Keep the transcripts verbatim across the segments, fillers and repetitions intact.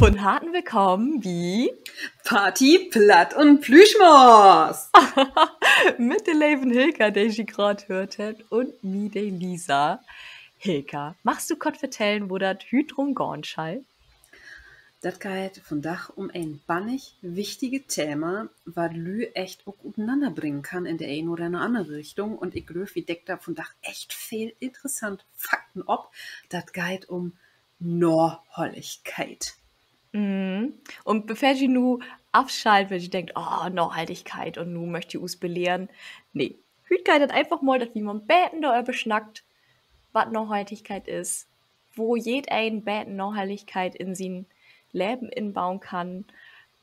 Von Harten willkamen bi Party, Platt un Plüschmors. Mit de leven Hilka, de ji graad höört hebbt, un mi, de Lisa. Hilka, magst du kort vertellen, wo dat hüüt drum gahn schall? Dat geiht vondaag um en bannig wichtige Thema, wat Lüüd echt ok utenanner bringen kann in de een oder de annere Richtung. Un ik glööv, wi deckt dor vondaag echt veel interessante Fakten op. Dat geiht um Naholligkeit. Un bevör ji nu afschalt, wiel ji denkt: Oh, Naholligkeit, un nu möcht ji us belehren. Nee, hüüt geiht dat eenfach mal, dat wi mal 'n beten doröver snackt, wat Naholligkeit is, wo jedeen beten Naholligkeit in sien Leven inbauen kann.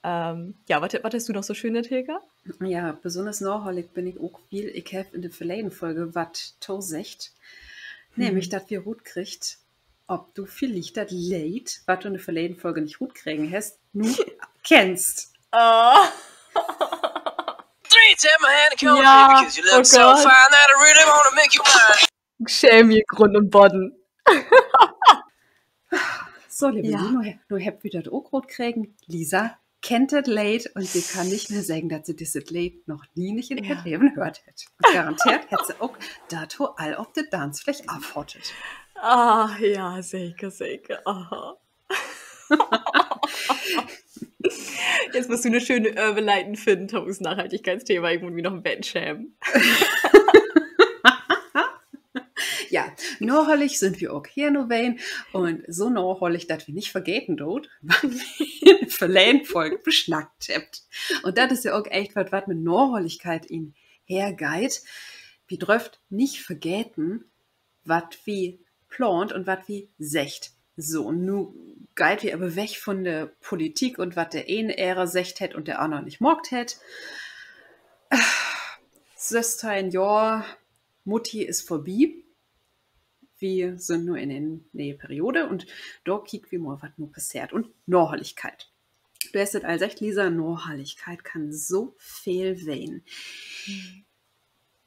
Ja, wat, wat hest du noch so Schönet, Hilka? Ja, besünners nahollig bün ik ok, wiel ik heff in de verleden Folge wat toseggt, nämlich dat wi rutkriegt, of du villicht dat Leed, wat du in de verleden Folge nich rutkregen hest, nu kennst. Three, take my hand and come with me, ja, because you look so fine that I really wanna make you mine. Ik schäm mi Grund un Bodden. So, leve Lüüd, nu he-, nu hebbt wi dat ok rutkregen. Lisa kennt dat Leed un se kann nich mehr seggen, dat se düsset Leed noch nie nich in ehr Leven höört hett. Un garanteert hett se ok dorto al op de Danzfläch afhottet. Ah, ja, seker, seker. Jetzt musst du 'ne schöne Överleiten finnen to us Naholligkeitsthema. Ik mutt mi noch en beten schämen. Ja, nahollig sünd wi ok hier nu ween. Un so nahollig, dat wi nich vergeten doot, wat wi in de verleden Folge besnackt hebbt. Un dat is ja ok echt wat, wat mit Naholligkeit inhergeiht. Wi dröfft nich vergeten, wat wi plaant un wat wi seggt. So, nu geiht wi aver weg von de Politik un wat de een ehrer seggt hett un de anner nich maakt hett. Sössteihn Johr Mutti is vörbi. Wi sünd nu in en ne'e Periode un dor kiekt wi mal, wat nu passeert. Un Naholligkeit. Du hest dat al seggt, Lisa, Naholligkeit kann so veel ween.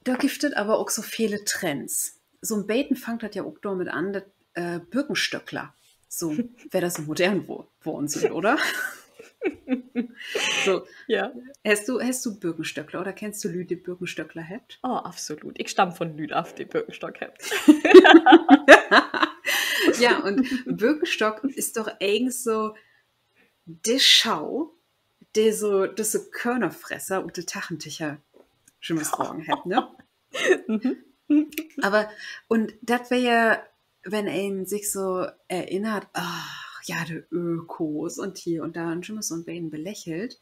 Dor gifft dat aver ok so vele Trends. So 'n beten fangt dat ja ok dormit an, dat Birkenstöckler so wedder so modern wo-, worrn sünd, oder? So. Hest du, hest du Birkenstöckler oder kennst du Lüüd, de Birkenstöckler hebbt? Oh, absolut. Ik stamm von Lüüd af, de Birkenstock hebbt. Ja, un Birkenstock is doch egens so de Schoh, de so düsse Körnerfresser ut de Tachentiger jümmers dragen hebbt, ne? Aver, un dat weer ja, wenn een sik so erinnert, ach ja, de Ökos un hier un dor un jümmers so 'n beten belächelt.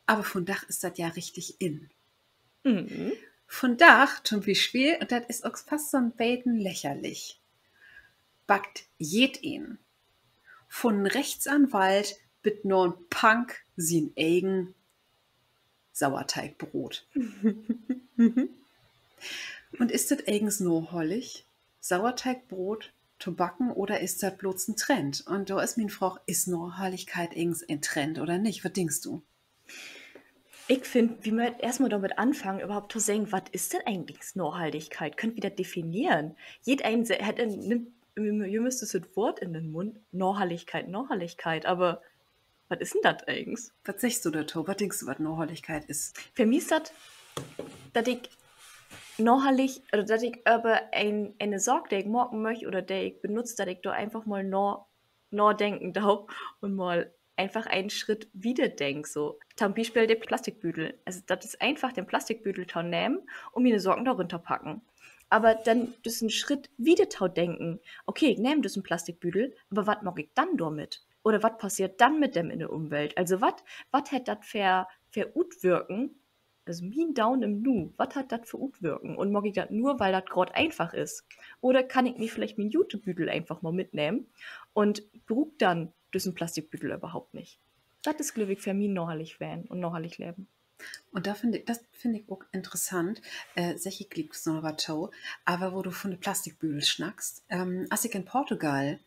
Aver vondaag is dat ja richtig in. Vondaag to'n Bispeel, un dat is ok fast so 'n beten lächerlich, backt jedeen, vun Rechtsanwalt bit na'n Punk, sien egen Sauerteigbroot. Un is dat egens nahollig, Sauerteigbroot to backen, oder is dat blots en Trend? Un dor is mien Fraag: Is Naholligkeit egens en Trend oder nich? Wat denkst du? Ik finn, wi mööt eerstmal dormit anfangen, överhaupt to seggen, wat is denn egentlich Naholligkeit? Köönt wi dat defineren? Jedeen se-, hett en, nimmt, jümmers düsset Woort in den Mund, Naholligkeit, Naholligkeit, aver wat is denn dat egens? Wat seggst du dorto? Wat denkst du, wat Naholligkeit is? För mi is dat, dat ik nahollig, oder dat ik över en, ene Saak, de ik maken möch oder de ik benutz, dat ik dor eenfach mal na-, nadenken do un mal eenfach en Schritt wieder denk, so. To'n Bispeel de Plastikbüdel. Also, dat is eenfach, den Plastikbüdel to nehmen un miene Saken dor rin to packen. Aver denn düssen Schritt wieder to denken: Okay, ik nehm düssen Plastikbüdel, aver wat maak ik denn dormit? Oder wat passeert denn mit dem in de Umwelt? Also, wat, wat hett dat för, för Utwirken, also mien Doon in'n Nu, wat hett dat för Utwirken? Un maak ik dat nur, wiel dat graad eenfach is? Oder kann ik mi villicht mien Jutebüdel eenfach mal mitnehmen un bruuk denn düssen Plastikbüdel överhaupt nich? Dat is, glööv ik, för mi nahollig ween un nahollig leven. Un dor finn ik, dat finn ik ok interessant, segg ik glieks noch wat to, aver wo du vun de Plastikbüdel snackst, as ik in Portugal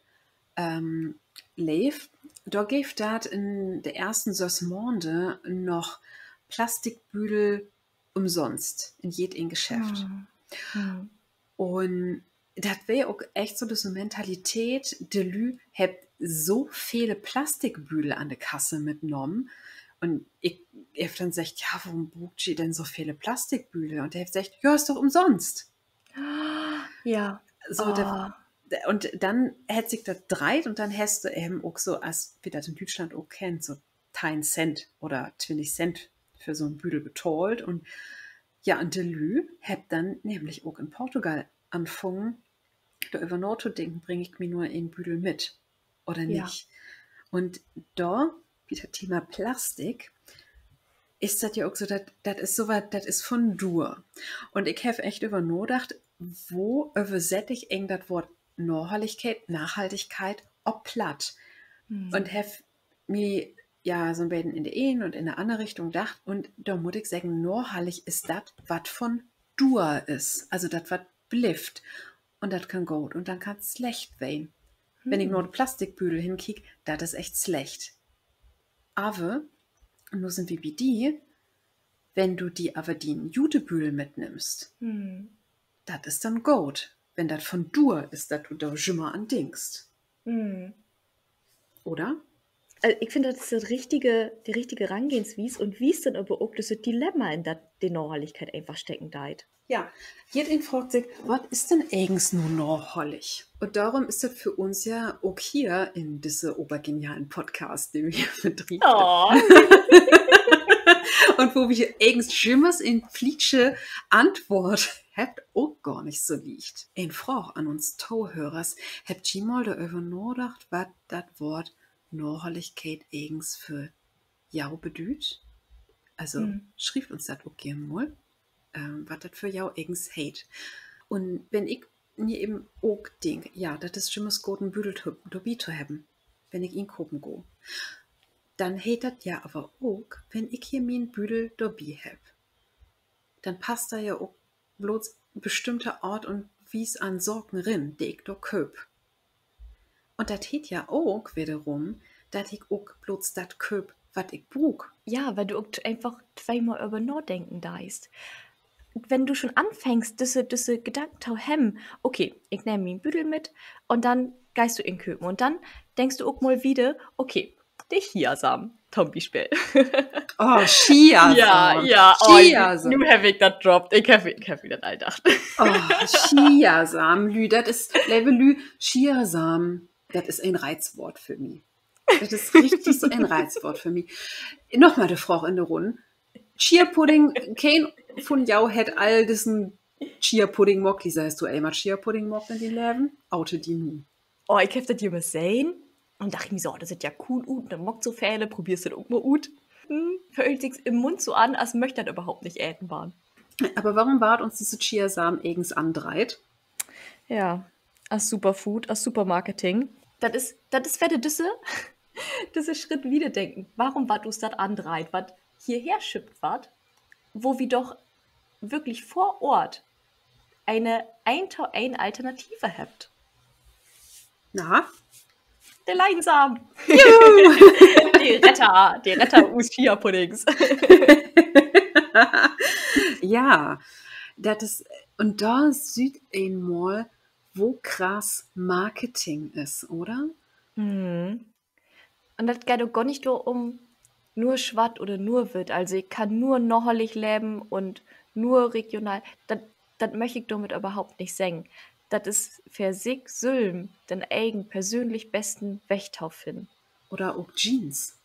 leev, dor geev dat in de eersten söss Maanden noch Plastikbüdel ümsonst in jedeen Geschäft. Un dat weer ok echt so düsse Mentalität, de Lüüd hebbt so vele Plastikbüdel an de Kasse mitnahmen. Un ik heff denn seggt: Ja, worüm bruukt ji denn so vele Plastikbüdel? Un de hett seggt: Ja, is doch ümsonst. Ja. So, un denn hett sik dat dreiht un denn hest du even ok so, as wi dat in Düütschland ok kennt, so teihn Cent oder twintig Cent för so'n Büdel betahlt. Un ja, un de Lüüd hebbt denn nämlich ok in Portugal anfungen, doröver natodenken: Bring ik mi nu en Büdel mit oder nich? Un dor, bi dat Thema Plastik, is dat ja ok so, dat, dat is so wat, dat is vun Duur. Un ik heff echt över nadacht, wo översett ik egentlich dat Woort Naholligkeit, Nachhaltigkeit op Platt? Un heff mi ja so'n beten in de een un in de anner Richtung dacht. Un dor mutt ik seggen, nahollig is dat, wat vun Duur is. Also dat, wat blifft. Un dat kann goot un denn kann 't slecht ween. Wenn ik na de Plastikbüdel henkiek, dat is echt slecht. Aver, nu sünd wi bi di, wenn du di aver dien Jutebüdel mitnimmst, dat is denn goot, wenn dat vun Duur is, dat du dor jümmer an denkst. Oder? Also, ik finn, dat is de richtige, de richtige Rangehenswies un wiest denn aver ok düsse Dilemma, in dat de Naholligkeit eenfach stecken deit. Ja, jedeen fraagt sik: Wat is denn egens nu nahollig? Un dorüm is dat för uns ja ok hier in disse obergenialen Podcast, den wi hier bedrievt, un wo wi egens jümmers en plietsche Antwoort hebbt, ok gor nich so licht. En Fraag an uns Tohörers: Hebbt ji mal doröver nadacht, wat dat Woort Naholligkeit egens för jo bedüüdt? Also, schrievt uns dat ok geern mal, wat dat för jo egens heet. Un wenn ik mi even ok denk, ja, dat is jümmers goot, en Büdel dorbi to hebben, wenn ik inkopen gah, denn heet dat ja aver ok, wenn ik hier mien Büdel dorbi hebb, denn passt dor ja ok blots bestimmte Oort un Wies an Saken rin, de ik dor kööp. Un dat heet ja ok wedderüm, dat ik ok blots dat kööp, wat ik bruuk. Ja, wiel du ok eenfach tweemal över nadenken deist. Wenn du schon anfängst, düsse, düsse Gedanken to hebben: Okay, ik nehm mien Büdel mit, un denn geihst du inköpen un denn denkst du ok mal wieder: Okay, de Chiasamen to'n Bispeel. Oh, Chiasamen. Ja, ja, nu heff ik dat droppt. Ik heff, ik heff mi dat al dacht. Chiasamen, Lüüd, dat is, leve Lüüd, Chiasamen, dat is en Reizwoort för mi. Dat is richtig so en Reizwoort för mi. Nochmal de Fraag in de Runn: Chiapudding, keen vun jo hett al dissen Chiapudding maakt? Lisa, hest du eenmal Chiapudding maakt in dien Leven? Oute di nu. Oh, ik heff dat jümmers sehn un dacht mi so: Oh, dat süht ja cool ut, dor maakt so vele, probeerst dat ok mal ut. Föhlt sik in'n Mund so an, as möcht dat överhaupt nich eten warrn. Aver worüm warrt uns disse Chiasamen egens andreiht? Ja, as Superfood, as Supermarketing. Dat is, dat is wedder düsse, düsse Schritt wiederdenken. Worüm warrt us dat andreiht, wat hierher schippt warrt, wo wi doch würklich vör Oort ene een-to-een Alternative hebbt? Na? De Leinsamen. De Retter, de Retter us Chiapuddings. Ja, dat is, un dor süht een mal, wo krass Marketing is, oder? Un dat geiht ok gor nich dor üm, nur swatt oder nur witt. Also ik kann nur nahollig leven un nur regional. Dat, dat möch ik dormit överhaupt nich seggen. Dat is för sik sülm den egen persönlich besten Weg to finnen. Oder ok Jeans.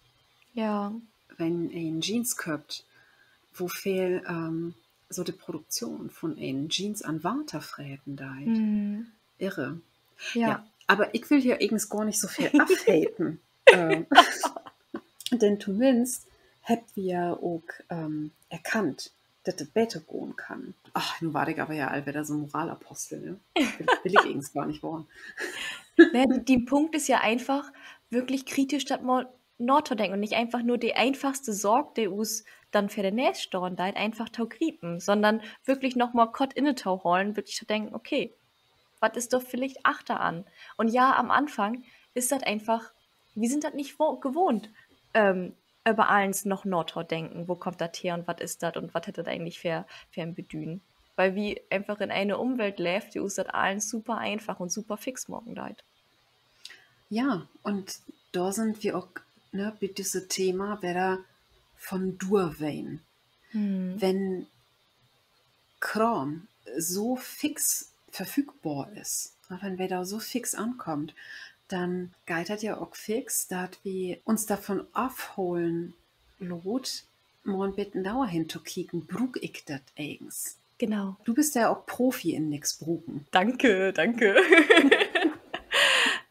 Ja. Wenn een Jeans köfft, wo veel so de Produktion vun en Jeans an Water freten deit. Irre. Ja, aver ik will hier egens gor nich so veel afheten. Denn tominnst hebbt wi ja ok erkannt, dat dat beter gahn kann. Ach, nu warr ik aver ja al wedder so 'n Moralapostel, ne? Will, will ik egens gor nich warrn. Nee, dien Punkt is ja eenfach, würklich kritisch dat mal natodenken un nich eenfach nur de eenfachste Saak, de us denn vör de Nees stahn deit, eenfach to griepen, sonnern würklich noch mal kort inne to holen, würklich to denken: Okay, wat is dor villicht achteran? Un ja, an'n Anfang is dat eenfach, wi sünd dat nich wo-, gewohnt, över allens noch natodenken: Wo kummt dat her un wat is dat un wat hett dat egentlich för, för en Bedüden? Wiel wi eenfach in ene Umwelt leevt, de us dat allens super eenfach un super fix maken deit. Ja, un dor sünd wi ok, ne, bi düsse Thema wedder von Duur ween. Wenn Kraam so fix verfügbar is, ne, wenn wi dor so fix ankummt, denn geiht dat ja ok fix, dat wi uns dorvon afholen laat, mal en beten nauer hentokieken, bruuk ik dat egens? Genau. Du büst ja ok Profi in nix bruken. Danke, danke.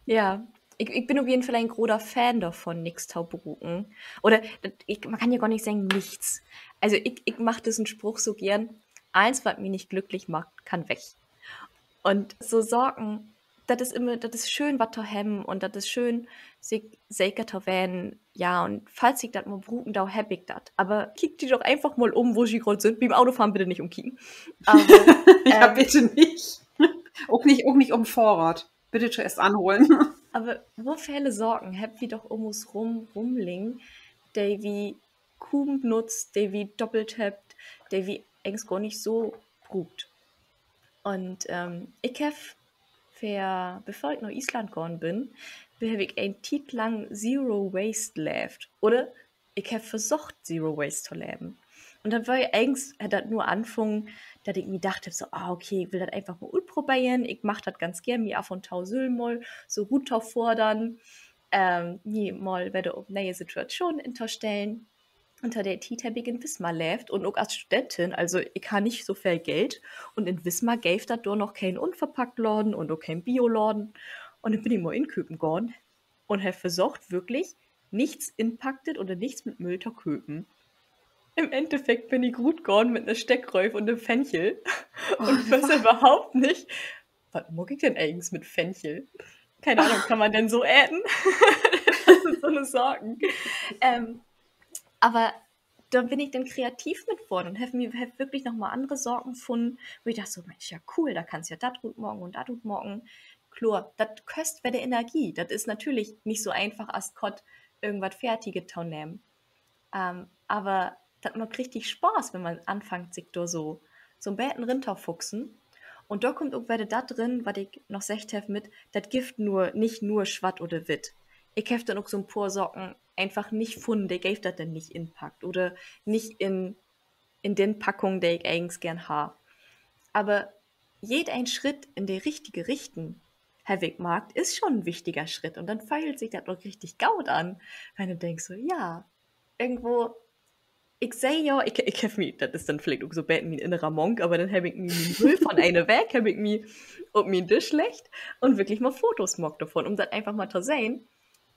Ja, ik, ik bün op jeden Fall en groter Fan dorvon, nix to bruken. Oder, dat, ik, man kann ja gor nich seggen, nichts. Also, ik, ik mag düssen Spruch so geern: Allens, wat mi nich glücklich maakt, kann weg. Un so Saken, dat is immer, dat is schöön, wat to hebben, un dat is schöön, sik seker to ween, ja, un falls ik dat mal bruken do, hebb ik dat. Aver kiek di doch eenfach mal üm, wo ji graad sünd. Bi't Autofahren bitte nich ümkieken. Aver, ja, ähm, bitte nich. Ok nich, ok nich op'n Fohrrad. Bitte toeerst anholen. Aver wo vele Saken hebbt wi doch üm us rüm, rümliggen, de wi kuum benutzt, de wi doppelt hebbt, de wi egens gor nich so bruukt. Un, ähm, ik heff vör, bevör ik na Island gahn bün, do heff ik en Tiet lang Zero Waste leevt. Oder ik heff versocht, Zero Waste to leven. Un dat weer egens, hett dat nu anfungen, dat ik mi dacht heff, so, ah, okay, ik will dat eenfach mal utproberen. Ik mag dat ganz geern, mi af un to sülvst mal so ruttofordern, ähm, mi mal wedder op ne'e Situatschonen intostellen. Un to de Tiet heff ik in Wismar leevt un ok as Studentin, also ik harr nich so veel Geld. Un in Wismar geev dat dor noch keen Unverpacktladen un ok keen Bioladen. Un denn bün ik mal inköpen gahn un heff versocht, würklich nichts inpacktet oder nichts mit Müll to köpen. Im Endeffekt bün ik rutgahn mit 'ne Steckrööv un 'n Fenchel un wüss överhaupt nich, wat maak ik denn egens mit Fenchel? Keen Ahnung, kann man den so eten? Dat sünd so 'ne Saken. Ähm, aver dor bün ik denn kreativ mit worrn un heff mi, heff würklich noch mal annere Saken funnen, wo ik dacht so, Mensch, ja cool, dor kannst ja dat rut maken un dat rut maken. Kloor, dat köst wedder Energie. Dat is natürlich nich so eenfach, as kort irgendwat Fertiges to nehmen. Ähm, aver dat maakt richtig Spaaß, wenn man anfangt, sik dor so, so 'n beten rintofuchsen. Un dor kummt ok wedder dat rin, wat ik noch seggt heff mit, dat gifft nur, nich nur swart oder witt. Ik heff denn ok so 'n poor Saken eenfach nich funnen, de geev dat denn nich inpackt oder nich in, in den Packung, de ik egens geern harr. Aver jedeen Schritt in de richtige Richten, heff ik markt, is schon en wichtiger Schritt. Un denn föhlt sik dat ok richtig goot an, wenn du denkst so, ja, irgendwo, ik seh ja, ik, ik heff mi, dat is denn villicht ok so 'n beten mien innerer Monk, aver denn heff ik mi mien Müll von ene Week, heff ik mi op mien Disch leggt un würklich mal Fotos maakt dorvun, üm dat eenfach mal to sehn,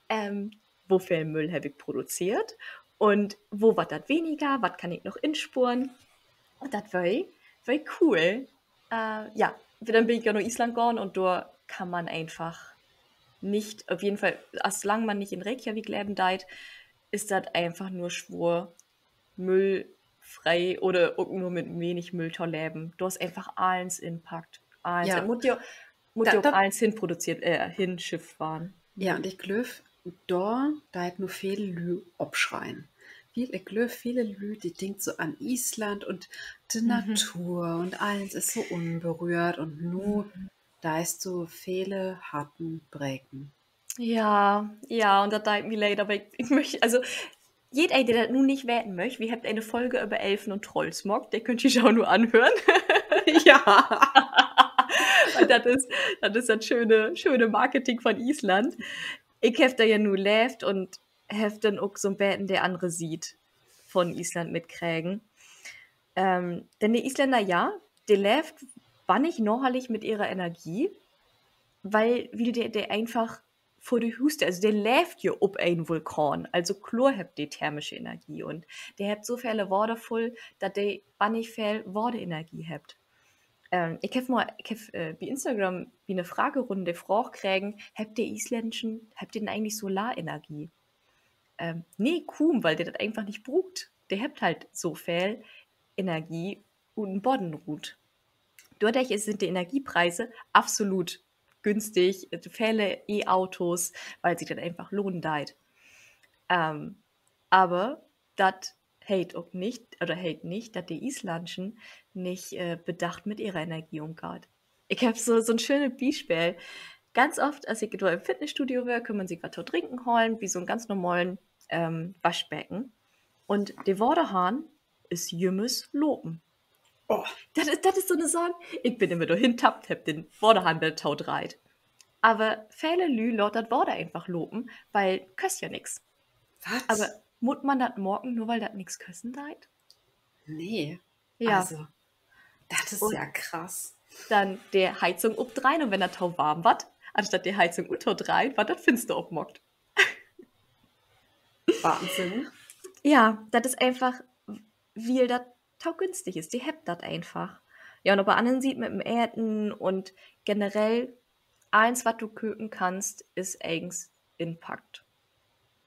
ähm, wo veel Müll heff ik produzeert un wo warrt dat weniger, wat kann ik noch insporen. Un dat weer, weer cool. Äh, ja, denn bün ik ja na Island gahn un dor kann man eenfach nich, op jeden Fall, as lang man nich in Reykjavik leven deit, is dat eenfach nur swoor, müllfree oder ok nur mit wenig Müll to leven. Dor is eenfach allens inpackt. Allens. Ja. Mutt ja, mutt ja ok allens hin produzeert, äh, hinschifft warrn. Ja, un ik glööv, dor deit nu vele Lüüd opschreien. Wiel ik glööv, vele Lüüd, de denkt so an Island un de Natur un allens is so unberührt un nu deist du vele Harten breken. Ja, ja, un dat deit mi leed, aver ik, ik möch, also, jedeen, de dat nu nich weten möcht, wi hebbt ene Folge över Elfen un Trolls maakt, de köönt ji jo nu anhören. Ja. Un dat is, dat is dat schöne, schöne Marketing von Island. Ik heff dor ja nu leevt un heff denn ok so 'n beten de annere Siet von Island mitkregen. Ähm, denn de Islänner, ja, de leevt bannig nahhaltig mit ehre Energie, weil, wiel de, de eenfach vör de Huusdöör, also de leevt ja op en Vulkan, also kloor hebbt de thermische Energie un de hebbt so vele Waterfäll, dat de bannig veel Waterenergie hebbt. Ähm, ik heff mal, ik heff, äh, bi Instagram bi 'ne Fragerunn de Fraag kregen: Hebbt de Isländschen, hebbt de denn egentlich Solarenergie? Ähm, nee, kuum, weil de dat eenfach nich bruukt. De hebbt halt so veel Energie ut den Bodden rut. Dordörch is, sünd de Energiepreise absolut günstig, äh, vele E-Autos, weil sik dat eenfach lohnen deit. Ähm, aver dat heet ok nich, oder heet nich, dat de Isländschen nich, äh, bedacht mit ehre Energie ümgaht. Ik heff so, so 'n schöne Bispeel. ganz oft, as ik dor in't Fitnessstudio weer, kunn man sik wat to drinken halen, bi so'n ganz normalen, ähm, Waschbecken. Un de Waterhahn is jümmers lopen. Oh. Dat is, dat is so 'ne Saak. Ik bün immer dor hintappt, heff den Waterhahn wedder todreiht. Aver vele Lüüd laat dat Water eenfach lopen, wiel köst ja nix. Wat? Aver mutt man dat maken, nur wiel dat nix kösten deit? Nee. Ja. Also, dat is ja krass. Denn de Heizung opdreihen un wenn dat to warm warrt, anstatt de Heizung uttodreihen, warrt dat Finster opmaakt. Wahnsinn. Ja, dat is eenfach, wiel dat to günstig is. De hebbt dat eenfach. Ja, un op de anner Siet mit 'n Eten un generell allens, wat du köpen kannst, is egens inpackt.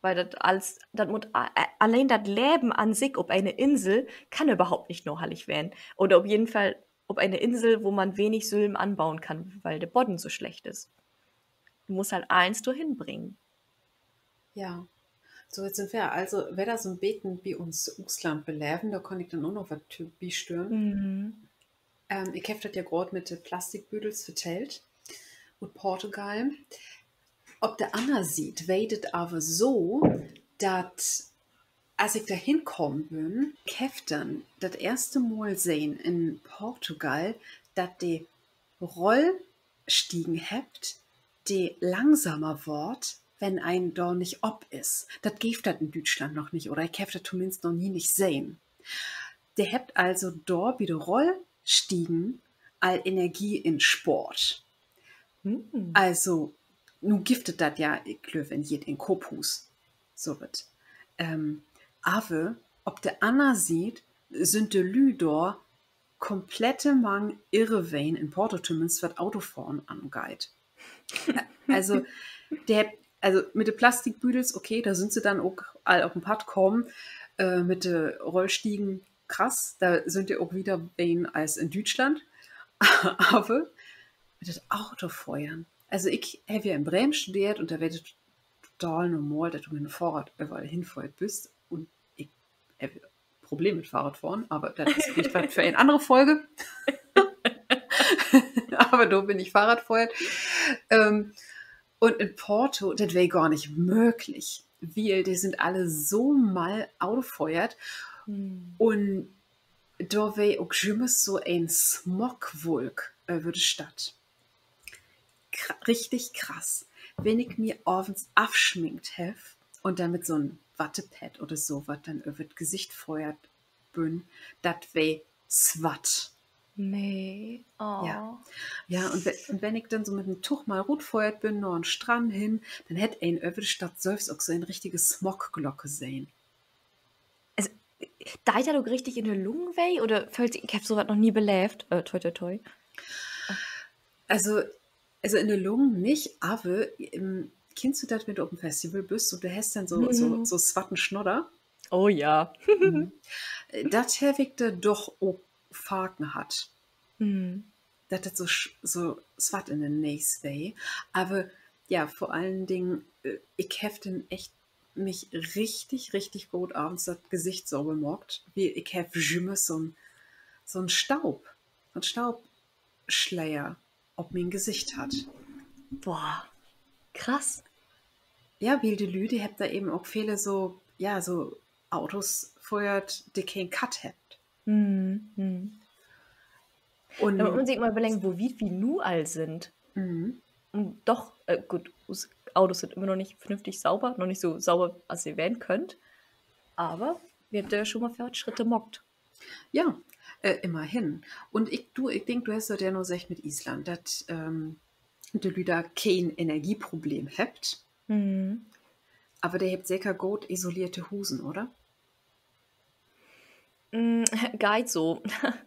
Wiel dat allens, dat mutt a-, a-, alleen dat Leven an sik op ene Insel kann överhaupt nich nahaltig ween. Oder op jeden Fall op ene Insel, wo man wenig sülm anboen kann, wiel de Bodden so slecht is. Du musst halt allens dorhen bringen. Ja. So, nu sünd wi also wedder so 'n beten bi uns Utlandbeleven. Dor kann ik denn ok noch wat to bistüern. Ähm, ik heff dat ja graad mit de Plastikbüdels vertellt. Ut Portugal. Op de anner Siet weer dat aver so, dat as ik dor henkamen bün, ik heff denn dat eerste Mal sehn in Portugal, dat de Rollstiegen hebbt, de langsamer warrt, wenn een dor nich op is. Dat geev dat in Düütschland noch nich, oder ik heff dat tominnst noch nie nich sehn. De hebbt also dor bi de Rollstiegen al Energie inspoort. Also, nu gifft dat dat ja, ik glööv, in jeed een Koophuus, so wat. Ähm, aver op de anner Siet sünd de Lüüd dor komplett mang irre ween, in Porto tominnst, wat Autofohren angeiht. Also, de hebbt, also mit de Plastikbüdels, okay, dor sünd se denn ok al op 'n Padd kamen, äh, mit de Rollstiegen, krass, dor sünd de ok wieder ween as in Düütschland. Aver mit dat Autofohren. Also, ik heff ja in Bremen studeert un dor weer dat total normal, dat du mit 'n Fohrrad överall henföhrt büst. Un ik heff Problem mit Fohrradfohren, aver dat is villicht wat för en annere Folge. Aver dor bün ik Fohrrad föhrt. Ähm, un in Porto, dat weer gor nich mööglich, wiel de sünd alle so mall Auto föhrt. Un dor weer ok jümmers so en Smogwulk över de Stadt. Kra-, richtig krass. Wenn ik mi avends afsminkt heff un denn mit so'n Wattepad oder so wat denn över 't Gesicht föhrt bün, dat weer swatt. Nee. Ja. Ja, un we-, un wenn ik denn so mit en Tog mal rutföhrt bün, na 'n Strand hen, denn hett een över de Stadt sülvst ok so en richtige Smogglocke sehn. Also, deit dat ok richtig in de Lungen weh? Oder föhlt sik, ik heff so wat noch nie beleevt. Äh, toi, toi, toi. Also, also in de Lungen nich, aver, ähm, kennst du dat, wenn du op en Festival büst un du hest denn so, so, so swatten Snodder? Oh ja. Dat heff ik dor doch ok faken hatt. Dat dat so sch-, so swatt in de Nees weer. Aver ja, vör allen Dingen, äh, ik heff denn echt mi richtig, richtig goot avends dat Gesicht sauber maakt, wiel ik heff jümmers so'n, so'n Staub, so'n Staubschleier op mien Gesicht hatt. Boah, krass. Ja, wiel de Lüüd, de hebbt dor even ok vele so, ja, so Autos föhrt, de keen Kat hebbt. Un wenn man sik mal överleggt, wo wiet wi nu al sünd. Un doch, äh, goot, us Autos sünd immer noch nich vernünftig sauber, noch nich so sauber, as se ween köönt. Aver wi hebbt dor schon mal Fortschritte maakt. Ja, äh, immerhin. Un ik, du, ik denk, du hest dat ja nu seggt mit Island, dat, ähm, de Lüüd dor keen Energieproblem hebbt. Aver de hebbt seker goot isoleerte Husen, oder? Geiht so.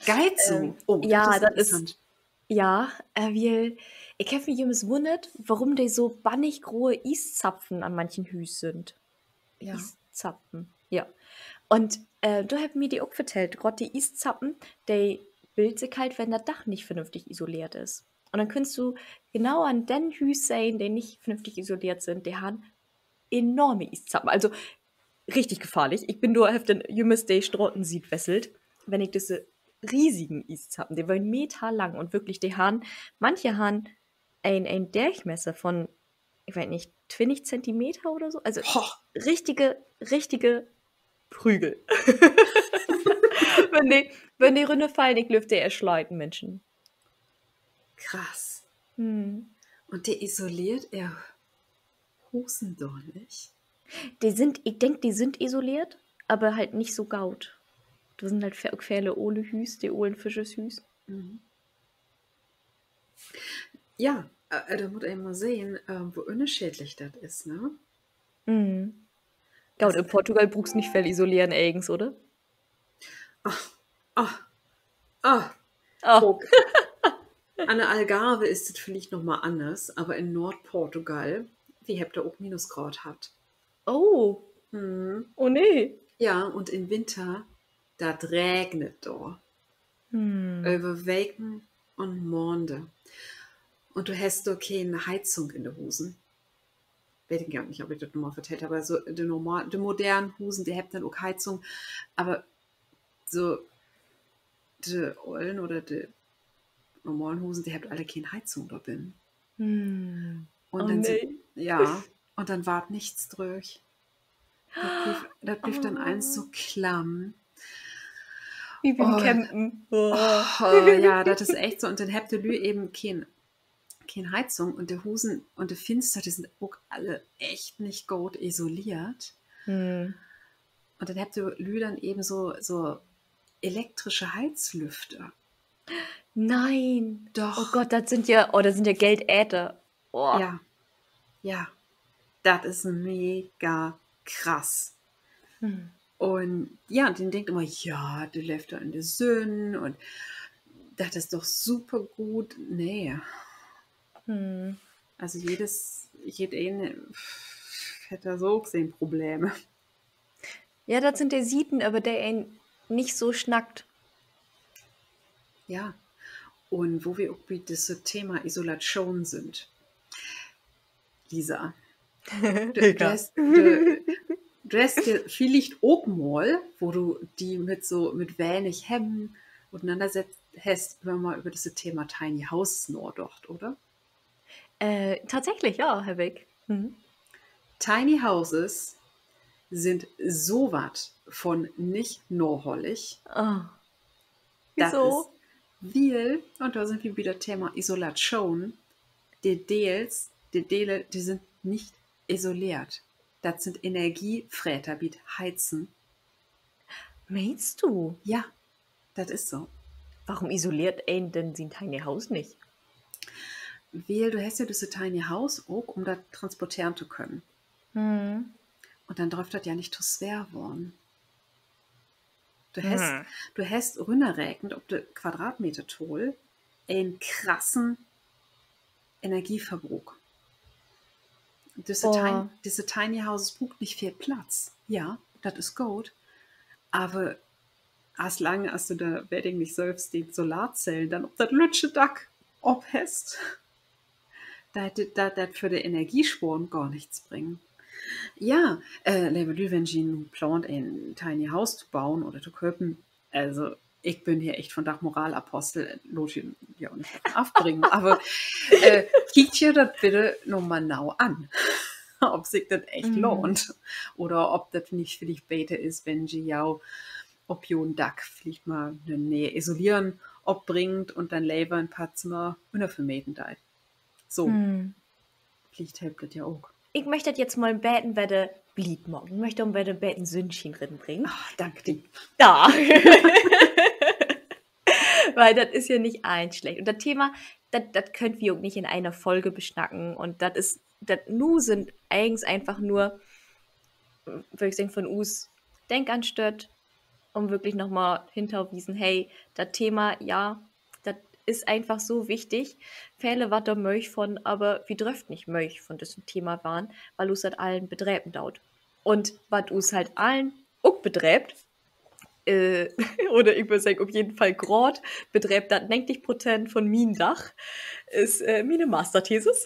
Geiht so? Ja, dat is, ja, äh, wiel, ik heff mi jümmers wunnert, worüm de so bannig grote Ieszappen an manchen Hüüs sünd. Ieszappen, ja. Un, äh, dor hebbt mi de ok vertellt, graad de Ieszappen, de billt sik halt, wenn dat Dack nich vernünftig isoleert is. Un denn kannst du genau an den Hüüs sehn, de nich vernünftig isoleert sünd, de harrn enorme Ieszappen. Also, richtig gefahrlich. Ik bün dor, heff denn jümmers de Stratensiet wesselt, wenn ik düsse riesigen Ieszappen, de weren Meter lang un würklich, de harrn, manche harrn en, en Dörchmesser von, ik weet nich, twintig Zentimeter oder so. Also richtige, richtige Prügel. Wenn de, wenn de rünnerfallen, ik glööv, de ersleit en Minschen. Krass. Un de isoleert ehr Husen dor nich? De sünd, ik denk, de sünd isoleert, aver halt nich so goot. Dor sünd halt ve-, ok vele ole Hüüs, de olen Fischershüüs. Ja, äh, dor mutt een mal sehn, äh, wo ünnerscheedlich dat is, ne? Goot, in Portugal bruukst nich veel isoleren egens, oder? Ah, ah, ah. Ok. An de Algarve is dat villicht noch mal anners, aver in Noordportugal, wi hebbt dor ok Minusgraad hatt. Oh. Oh nee. Ja, un in Winter, dat regnet dor. Över Weken un Maande. Un du hest dor keen Heizung in de Husen. Weet ik gor nich, of ik dat noch mal vertellt heff, aver so de normal-, de modernen Husen, de hebbt denn ok Heizung, aver so de ollen oder de normalen Husen, de hebbt alle keen Heizung dor binnen. Un denn, ja, un denn warrt nix dröög. Dat blifft, dat blifft denn allens so klamm. Wi bi'n Campen. Ja, dat is echt so. Un denn hebbt de Lüüd even keen, keen Heizung un de Husen un de Finster, de sünd ok alle echt nich goot isoleert. Un denn hebbt de Lüüd denn even so, so elektrische Heizlüfter. Nee. Doch. Oh Gott, dat sünd ja, oh, dat sünd ja Geldeter. Ja. Ja. Dat is mega krass. Un ja, un de denkt immer, ja, de leevt dor in de Sünn un dat is doch super goot. Nee. Also jedes, jedeen hett dor so ok sien Probleme. Ja, dat sünd de Sieten, över de een nich so snackt. Ja, un wo wi ok bi düsse Thema Isolatschoon sünd. Lisa, du, du hest, du, du hest ja villicht ok mal, wo du di mit so, mit wenig Hebben utenannersett hest, jümmer mal över düsse Thema Tiny Houses nadacht, oder? Äh, tatsächlich, ja, heff ik. Tiny Houses sünd so wat von nich nahollig. Dat is, wiel, un dor sünd wi bi dat Thema Isolatschoon, de Deels, de Dele, de sünd nich isoleert. Dat sünd Energiefreter bi't Heizen. Meenst du? Ja, dat is so. Warum isoleert een denn sien Tiny House nich? Wiel, du hest ja düsse Tiny House ok, um dat transporteren to können. Un denn dröff dat ja nich to sweer worrn. Du hest, du hest rünnerrekent op de Quadratmetertahl en krassen Energieverbruuk. Düsse Tin-, düsse Tiny Houses bruukt nich veel Platz. Ja, dat is goot. Aver as lang as du dor, weet ik nich, sülvst de Solarzellen denn op dat lüttje Dack op hest, dat, dat, dat för de Energiesporen gor nix bringt. Ja, äh, leve Lüüd, wenn ji nu plaant, en Tiny House to boen oder to köpen, also, ik bün hier echt vondaag Moralapostel, laat ji ja ok nich afbringen, aver, äh, kiekt ji dat bitte noch mal nau an, of sik dat echt lohnt. Oder of dat nich villicht beter is, wenn ji ja op jo'n Dack villicht mal 'n ne'e Isoleren opbringt un denn lever en poor Zimmer ünnervermeten deit. So. Villicht helpt dat ja ok. Ik möcht dat jetzt mal en beten wedder bliet maken. Ik möcht dor wedder en beten Sünnschien rinbringen. Ah, dank di. Ja. Wiel dat is ja nich allens slecht. Un dat Thema, dat, dat köönt wi ok nich in ene Folge besnacken. Un dat is, dat nu sünd egens eenfach nur, wöör ik seggen, von us Denkanstööt, um würklich noch mal hentowiesen, hey, dat Thema, ja, dat is eenfach so wichtig. Vele warrt dor mööd von, aver wi dröfft nich mööd von düssen Thema warrn, wiel us dat allen bedrepen doot. Un wat us halt allen ok bedrept, äh, oder ik wöör seggen, op jeden Fall graad bedrept, dat negentig Prozent von mien Dag is, äh, miene Masterthesis.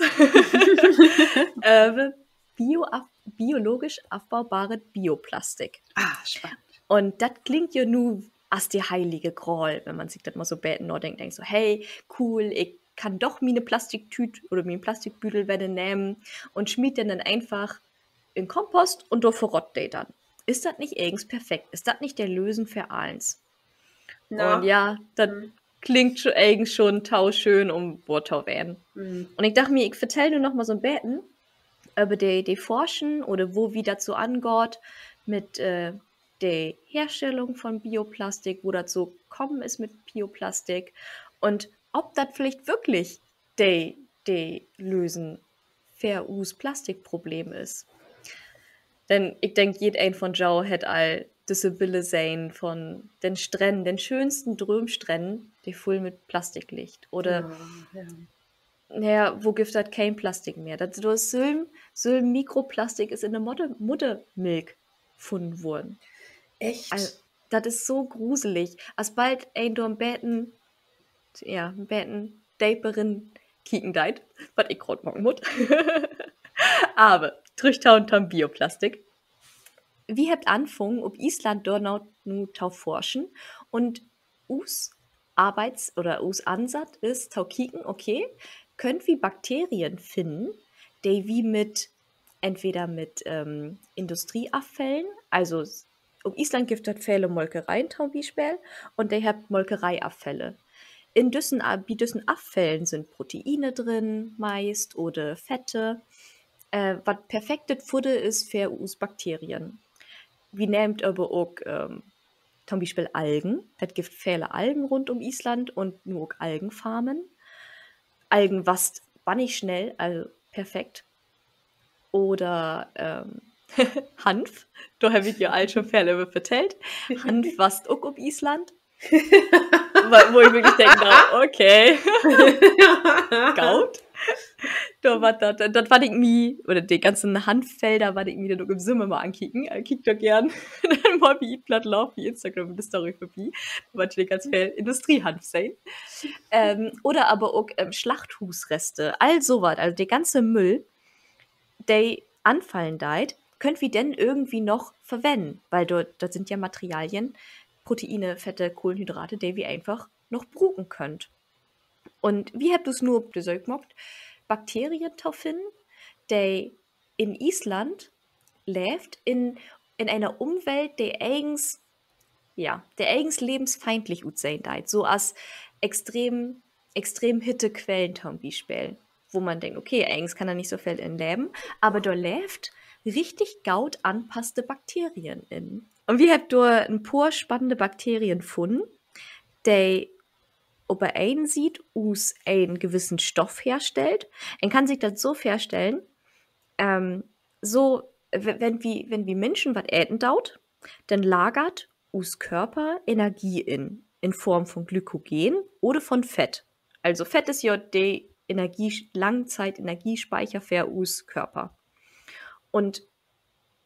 Äh, bio-, af-, biologisch afbaubaret Bioplastik. Ah, spannend. Un dat klingt ja nu as de heilige Gral, wenn man sik dat mal so 'n beten nadenkt, denkt so, hey, cool, ik kann doch miene Plastiktüüt oder mien Plastikbüdel wedder nehmen un smiet den denn eenfach in Kompost un dor verrott de denn. Is dat nich egens perfekt? Is dat nich de Lösen för allens? Un ja, dat klingt scho-, egens schon to schöön, um wohr to ween. Un ik dach mi, ik vertell nu noch mal so 'n beten över de, de Forschen oder wo, wie dat so angaht mit, äh, de Herstellung von Bioplastik, wo dat so kamen is mit Bioplastik un of dat villicht würklich de, de Lösen för us Plastikproblem is. Denn ik denk, jedeen von jo hett al düsse Biller sehn von den Strännen, den schöönsten Dröömstrännen, de vull mit Plastik liggt. Oder, na ja, wo gifft dat keen Plastik mehr? Dat, dor is sülven, sülven Mikroplastik is in de Mudder-, Muddermelk funnen worrn. Echt? Dat is so gruselig. Asbald een dor 'n beten, ja, 'n beten deper rin kieken deit, wat ik graad maken mutt. Aver trüch to, to Bioplastik. Wi hebbt anfungen, op Island dor na, nu to forschen. Un us Arbeits-, oder us Ansatz is to kieken, okay, köönt wi Bakterien finnen, de wi mit, entweder mit, ähm, Industrieaffällen, also s-, op Island gifft dat vele Molkereien to'n Bispeel, un de hebbt Molkereiaffälle. In düssen A-, bi düssen Affällen sünd Proteine drin, meist, oder Fette, äh, wat perfektet Fudder is för us Bakterien. Wi nehmt aver ok, ähm, to'n Bispeel Algen. Dat gifft vele Algen rund um Island un nu ok Algenfarmen. Algen wasst bannig snell, also perfekt. Oder, ähm, Hanf. Dor heff ik ja al schon veel över vertellt. Hanf wasst ok op Island. Wo, wo ik wirklich denk, na, okay. Goot. Dor warrt dat, dat warr ik mi, oder de ganzen Hanffelder warr ik mi denn ok in'n Sümmer mal ankieken. Äh, kiekt dor geern mal bi Eat Platt Love bi Instagram in de Story vörbi. Dor warrt ja ganz veel Industriehanf sehn. Ähm, oder aver ok, ähm, Slachthuusreste, all so wat, also de ganze Müll, de anfallen deit, köönt wi denn irgendwie noch verwennen, wiel dor, dat sünd ja Materialien, Proteine, Fette, Kohlenhydrate, de wi eenfach noch bruken köönt. Un wi hebbt us nu op de Söök maakt, Bakterien to finnen, de in Island leevt, in, in ene Umwelt, de egens, ja, de egens levensfeindlich utsehn deit, so as extrem, extrem Hittequellen to'n Bispeel, wo man denkt, okay, egens kann dor nich so veel in leven, aver dor leevt richtig goot anpasste Bakterien in. Un wi hebbt dor en poor spannende Bakterien funnen, de op de een Siet us en gewissen Stoff herstellt. Een kann sik dat so vörstellen, ähm, so, w-, wenn wi, wenn wi Minschen wat eten doot, denn lagert us Körper Energie in, in Form von Glykogen oder von Fett. Also Fett is ja de Energie-, Langzeitenergiespeicher för us Körper. Un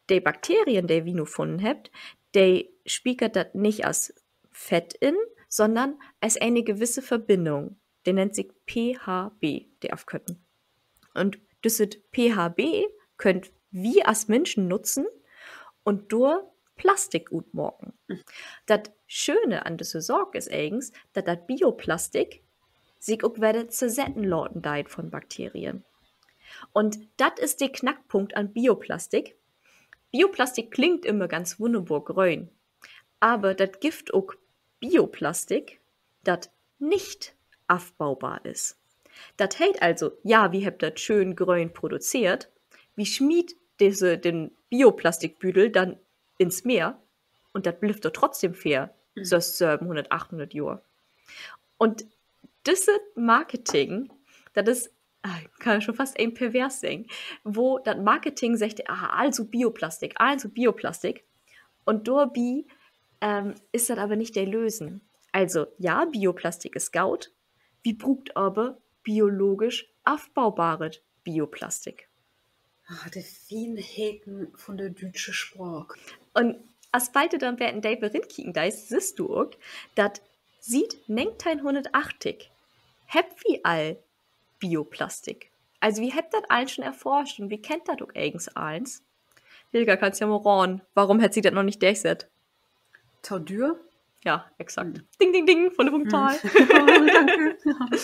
de Bakterien, de wi nu funnen hebbt, de spiekert dat nich as Fett in, sonnern as ene gewisse Verbindung. De nennt sik P H B, de Afkörten. Un düsset P H B köönt wi as Minschen nutzen un dor Plastik ut maken. Dat Schöne an düsse Saak is egens, dat dat Bioplastik sik ok wedder zersetten laten deit von Bakterien. Un dat is de Knackpunkt an Bioplastik. Bioplastik klingt immer ganz wunnerbor gröön, aver dat gifft ok Bioplastik, dat nich afbaubar is. Dat heet also, ja, wi hebbt dat schöön gröön produzeert, wi smiet disse, den Bioplastikbüdel denn in't Meer un dat blifft dor trotzdem för söss, sövenhunnert, achthunnertjohr. Un düsse Marketing, dat is, ah, kann man schon fast een pervers seggen, wo dat Marketing seggt, ah, allens Bioplastik, allens Bioplastik. Un dorbi, ähm, is dat aver nich de Lösen. Also, ja, Bioplastik is goot, wi bruukt aver biologisch afbaubaret Bioplastik. Ah, de Fienheiten vun de düütsche Spraak. Un as bald du dor 'n beten deper rinkieken deist, sühst du ok, dat siet negenteihnhunnertachtig hebbt wi all Bioplastik. Also, wi hebbt dat allens schon erforscht un wi kennt dat ok egens allens. Hilka, kannst ja mal raden, warum hett sik dat noch nich dörsett? To düer? Ja, exakt. Ding, ding, ding, vulle Punkt.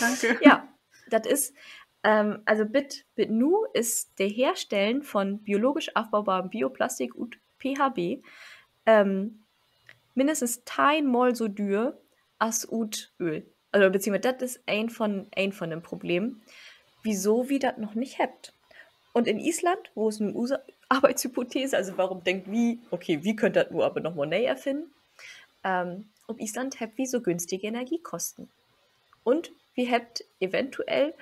Danke. Ja. Dat is, ähm, also bit, bit nu is de Herstellen von biologisch afbaubaren Bioplastik ut P H B, ähm, minnestens teihn Mal so düer as ut Ööl. Also, beziehungsweise, dat is een von, een von den Problemen, wieso wi dat noch nich hebbt. Un in Island, wo is nu use Arbeitshypothese, also warum denkt wi, okay, wi köönt dat nu aver noch mal nee erfinnen? Ähm, op Island hebbt wi so günstige Energiekosten. Un wi hebbt eventuell,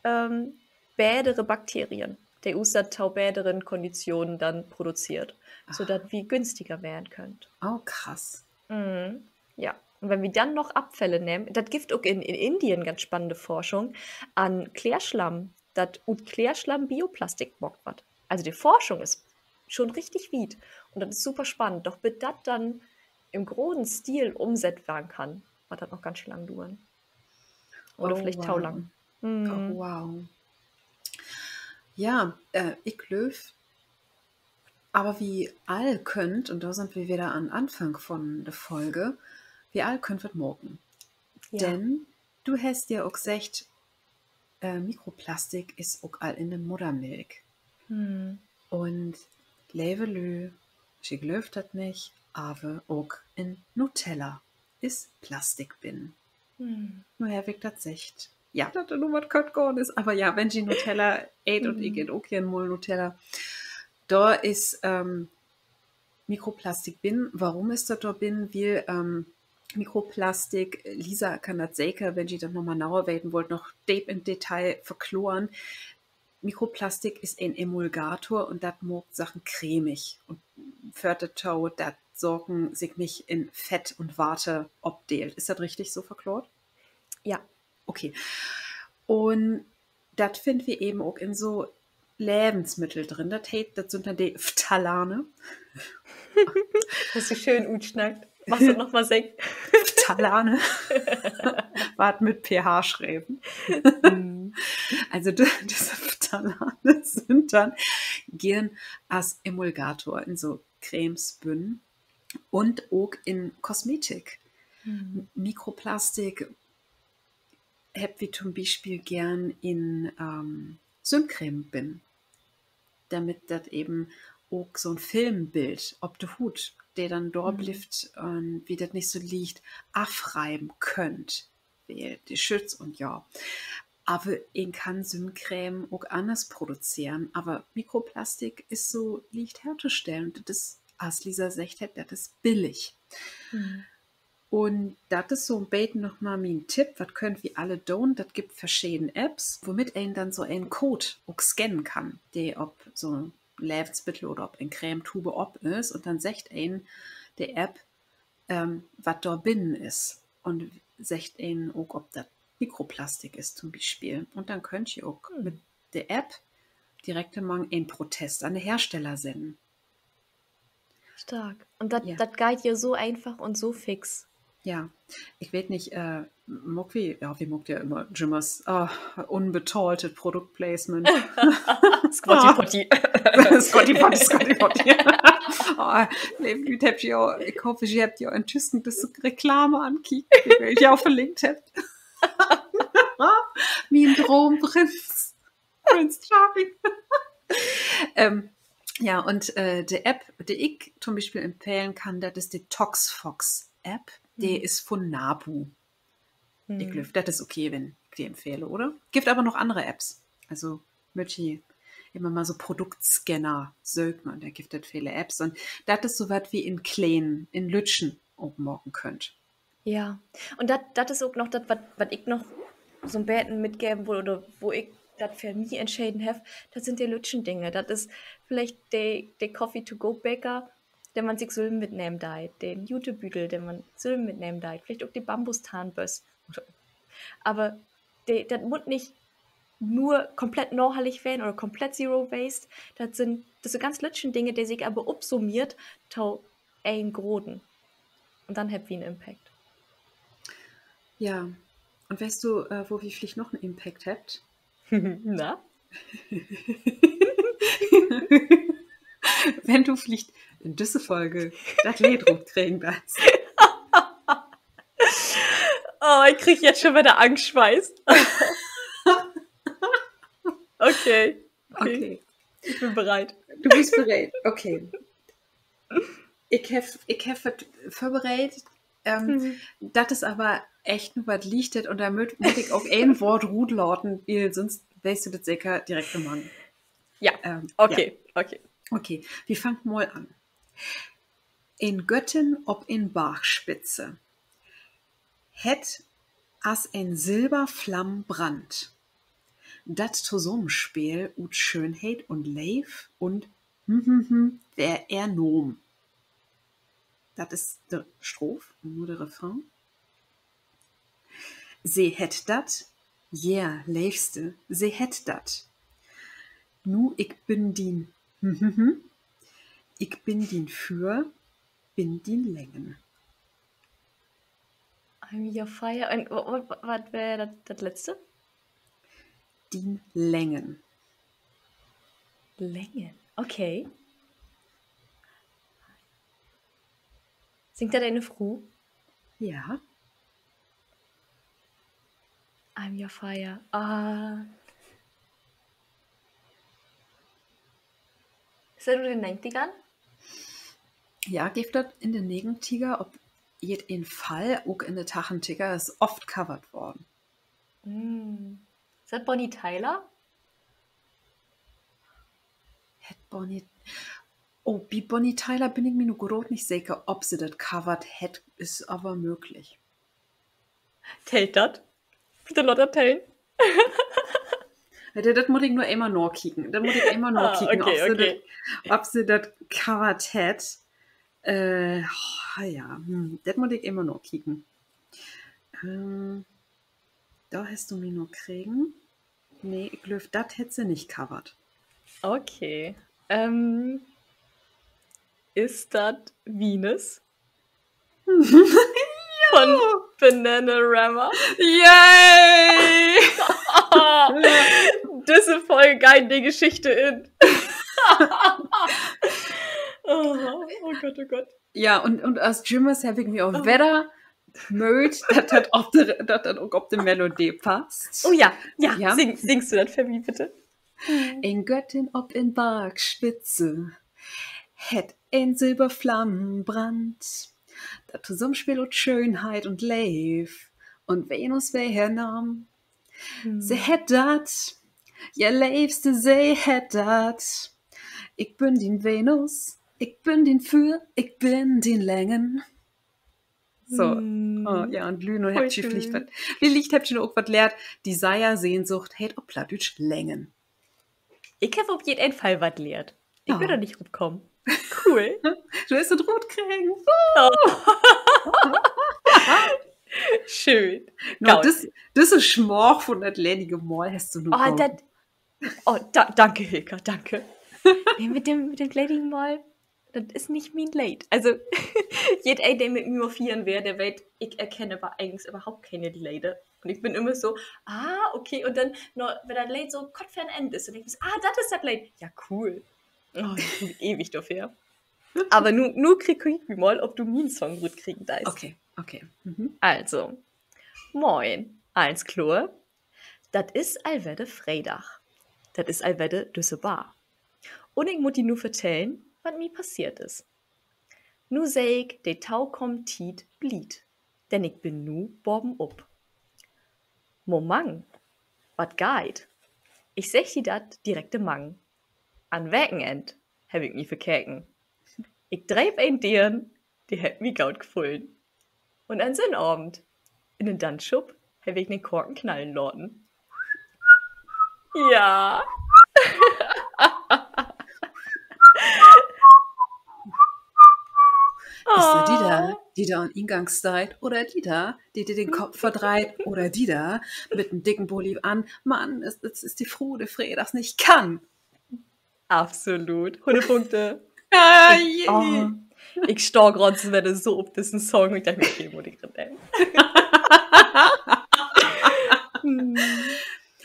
ähm, betere Bakterien, de us dat to beteren Konditionen denn produzeert, so dat wi günstiger weren köönt. Oh, krass. Ja, un wenn wi denn noch Abfälle nehmen, dat gifft ok in, in Indien ganz spannende Forschung an Klärslamm, dat ut Klärslamm Bioplastik maakt warrt. Also de Forschung is schon richtig wiet un dat is super spannend. Doch bit dat denn in groten Stil ümsett warrn kann, warrt dat noch ganz schön lang duern. Oder villicht to lang. Wow. Ja, äh, ik glööv, aver wi all köönt, un dor sünd wi wedder an Anfang von de Folge, wi all köönt wat maken. Denn du hest ja ok seggt, äh, Mikroplastik is ok al in de Muddermelk. Un, leve Lüüd, ji glöövt dat nich, aver ok in Nutella is Plastik binnen. Nu heff ik dat seggt. Ja, dat dor nu wat kört gahn is, aver ja, wenn ji Nutella eet, un ik eet ok geern mal Nutella, dor is, ähm, Mikroplastik binnen. Warum is dat dor binnen? Wiel, ähm, Mikroplastik, Lisa kann dat seker, wenn ji dat noch mal nauer weten wüllt, noch deep in Detail verkloren. Mikroplastik is en Emulgator un dat maakt Saken cremig un föhrt dorto, dat Saken sik nich in Fett un Water opdeelt. Is dat richtig so verkloort? Ja. Okay. Un dat finnt wi even ok in so Levensmiddel drin. Dat heet, dat sünd denn de Phthalane. Hest du schöön utsnackt. Magst du dat noch mal seggen? Phthalane. Warrt mit P H schreven. Also, d-, disse Phthalane sünd denn geern as Emulgator in so Cremes binnen un ok in Kosmetik. Mikroplastik hebbt wi to'n Bispeel geern in, ähm, Sünncreme binnen, dormit dat even ok so'n Film billt op de Huut, de denn dor blifft un wi dat nich so licht afreiven köönt, wiel de schützt un ja. Aver een kann Sünncreme ok anners produzeren, aver Mikroplastik is so licht hertostellen. Dat is, as Lisa seggt hett, dat is billig. Un dat is so 'n beten noch mal mien Tipp, wat köönt wi alle doon? Dat gifft verscheden Apps, womit een denn so en Code ok scannen kann, de op so 'n Levensmiddel oder op en Cremetube op is. Un denn seggt een de App, ähm, wat dor binnen is. Un seggt een ok, of dat Mikroplastik is, to'n Bispeel. Un denn köönt ji ok mit de App direkt mal en Protest an de Hersteller sennen. Stark. Un dat, dat geiht ja so eenfach un so fix. Ja, ik weet nich, äh, maakt wi, ja, wi maakt ja jümmer, jümmers, ah, unbetahlte Product Placement. Squatty Potty. Squatty Potty, Squatty Potty. Ah, leve Lüüd, hebbt ji, ik hoop, ji hebbt ja intüschen düsse Reklame ankeken, de wi ja verlinkt hebbt. Mien Droomprinz. Prince Charming. Ähm, ja, un, äh, de App, de ik to'n Bispeel empfehlen kann, dat is de ToxFox-App. De is vun Nabu. Ik glööv, dat is okay, wenn ik de empfehle, oder? Gifft aver noch annere Apps. Also, mööt ji immer mal so Produktscanner söken un dor gifft dat vele Apps. Un dat is so wat, wat wi in Kleen, in Lüttjen ok maken köönt. Ja, un dat, dat is ok noch dat, wat, wat ik noch so 'n beten mitgeven wull oder wo ik dat för mi entscheden heff, dat sünd de lüttjen Dinge. Dat is villicht de, de Coffee-to-go-Beker, den man sik sülven mitnehmen deit, den Jutebüdel, den man sülven mitnehmen deit, villicht ok de Bambustahnböst. Aver de, dat mutt nich nur komplett nahhaltig ween oder komplett Zero Waste. Dat sünd, dat sünd ganz lüttjen Dinge, de sik aver opsummeert to en groten. Un denn hebbt wi en Impact. Ja, un weetst du, äh, wo wi villicht noch en Impact hebbt? Na? Wenn du villicht in düsse Folge dat Leed rutkregen deist. Oh, ik krieg jetzt schon wedder Angstschweiß. Okay. Ik bün bereit. Du büst bereit. Okay. Ik heff, ik heff wat vörbereit. Ähm, dat is aver echt nu wat Lichtet un dor mutt, mutt ik ok een Woort rutlaten, wiel sünst weetst du dat seker direkt, Mann. Ja, okay, okay. Okay, wi fangt mal an. En Göttin op en Bargspitze hett as en Silberflamm brannt. Dat Tosamenspeel ut Schöönheit un Leev un hm, hm, hm, weer ehr Naam. Dat is de Stroof, nu de Refrain. Se hett dat, ja, Leevste, se hett dat. Nu, ik bün dien, hm, hm, hm, ik bün dien Füer, bün dien Lengen. I'm your fire. Un wa-, wa-, wa-, wat weer dat, dat letzte? Dien Lengen. Lengen, okay. Singt dat ene Fru? Ja. I'm your fire. Ah. Is dat ut de Negentigern? Ja, gifft dat in de Negentiger op jeden Fall, ok in de Tachentiger, is oft covert worrn. Is dat Bonnie Tyler? Hett Bonnie, oh, bi Bonnie Tyler bün ik mi nu graad nich seker, of se dat covert hett, is aver mööglich. Tellt dat? Bitte laat dat tellen. Ja, dat mutt ik nu eenmal nakieken. Dat mutt ik eenmal nakieken, of se dat covert hett. Äh, ja, hm, dat mutt ik eenmal nakieken. Dor hest du mi nu kregen. Nee, ik glööv, dat hett se nich covert. Okay. Ähm, is dat Venus? Von Bananarama. Yay! Düsse Folge geiht in de Geschichte in. Oh Gott, oh Gott. Ja, un, un as jümmers heff ik mi ok wedder mööt, dat dat ok op de Melodie passt. Oh ja, ja. Singst du dat för mi bitte? En Göttin op en Bargspitze hett en Silberflamm brannt. Dat Tosamenspeel ut Schöönheit un Leev. Un Venus weer ehr Naam. Se hett dat. Ja, Leevste, se hett dat. Ik bün dien Venus, ik bün dien Füer, ik bün dien Lengen. So. Ja, un Lüüd, nu hebbt ji villicht wat, villicht hebbt ji nu ok wat lehrt. Desire, Sehnsucht, heet op Plattdüütsch Lengen. Ik heff op jeden Fall wat lehrt. Ik bün dor nich op kamen. Cool. Du hest dat rutkregen. Schöön. Düsse Smaak vun dat ledige Maal hest du nu. Oh, danke, Hilka, danke. Nee, mit dem, mit dem ledigen Maal, dat is nich mien Leed. Also, jedeen, de mit mi mal fiern weer, de weet, ik erkenn aver egens överhaupt kene Leder. Un ik bün ümmer so, ah, okay. Un denn, na, wenn dat Leed so kort vör'n Enn is, denn denk ik so, ah, dat is dat Leed. Ja, cool. Oh, ik bün ewig dorför. Aver nu, nu kiek ik mal, of du mien Song rutkriegen deist. Also, moin, allens kloor? Dat is al wedder Freedag. Dat is al wedder düsse Bar. Un ik mutt di nu vertellen, wat mi passeert is. Nu seh ik de tokamen Tiet blied, denn ik bün nu baven op. Momang, wat geiht? Ik segg di dat direkt mang. An Wekenenn heff ik mi verkeken. Ik dreep en Deern, de hett mi goot gefullen. Un an Sünnavend in den Danzschuppen heff ik den Korken knallen laten. Ja. Is dat di dor, de dor an Ingang steiht, oder di dor, de di den Kopp verdreiht, oder di dor mit den dicken Bulli an? Mann, is, is, is de Fru, de fredags nich kann. Absolut. Hunnert Punkte. Ik stah graad wedder so op dissen Song. Ik dach mi, okay, mutt ik rin nehmen.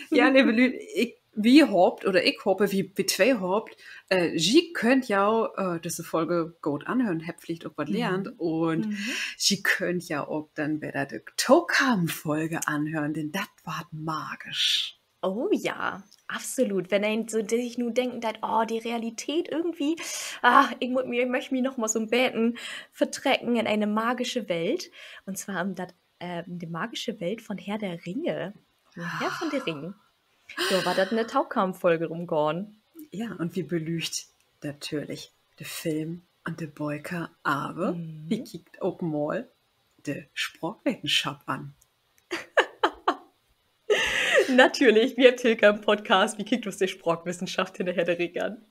Ja, leve Lüüd, ik, wi hoopt, oder ik hoop, wi, wi twee hoopt, äh, ji köönt jo, äh, disse Folge goot anhören, hebbt villicht ok wat lehrt un ji köönt jo ok denn wedder de tokamen Folge anhören, denn dat warrt magisch. Oh ja, absolut. Wenn een so, de sik nu denken deit, oh, de Realität irgendwie, ah, ik mutt mi, ik möcht mi noch mal so 'n beten vertrecken in ene magische Welt. Un zwar in dat, äh, de magische Welt von Herr der Ringe. Herr von de Ring. Dor warrt dat in de tokamen Folge rumgahn. Ja, un wi belücht natürlich de Film un de Böker, aver wi kiekt ok mal de Spraakwetenschop an. Natürlich, wi hebbt Hilka in'n Podcast, wi kiekt uns de Spraakwissenschaft hinner Herr der Ringe an.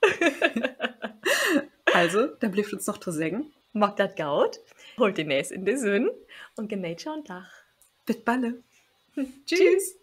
Also, denn blifft uns noch to seggen: Maakt dat goot, hollt de Nees in de Sünn un geneet jo'n Dag. Bit balle. Tschüss.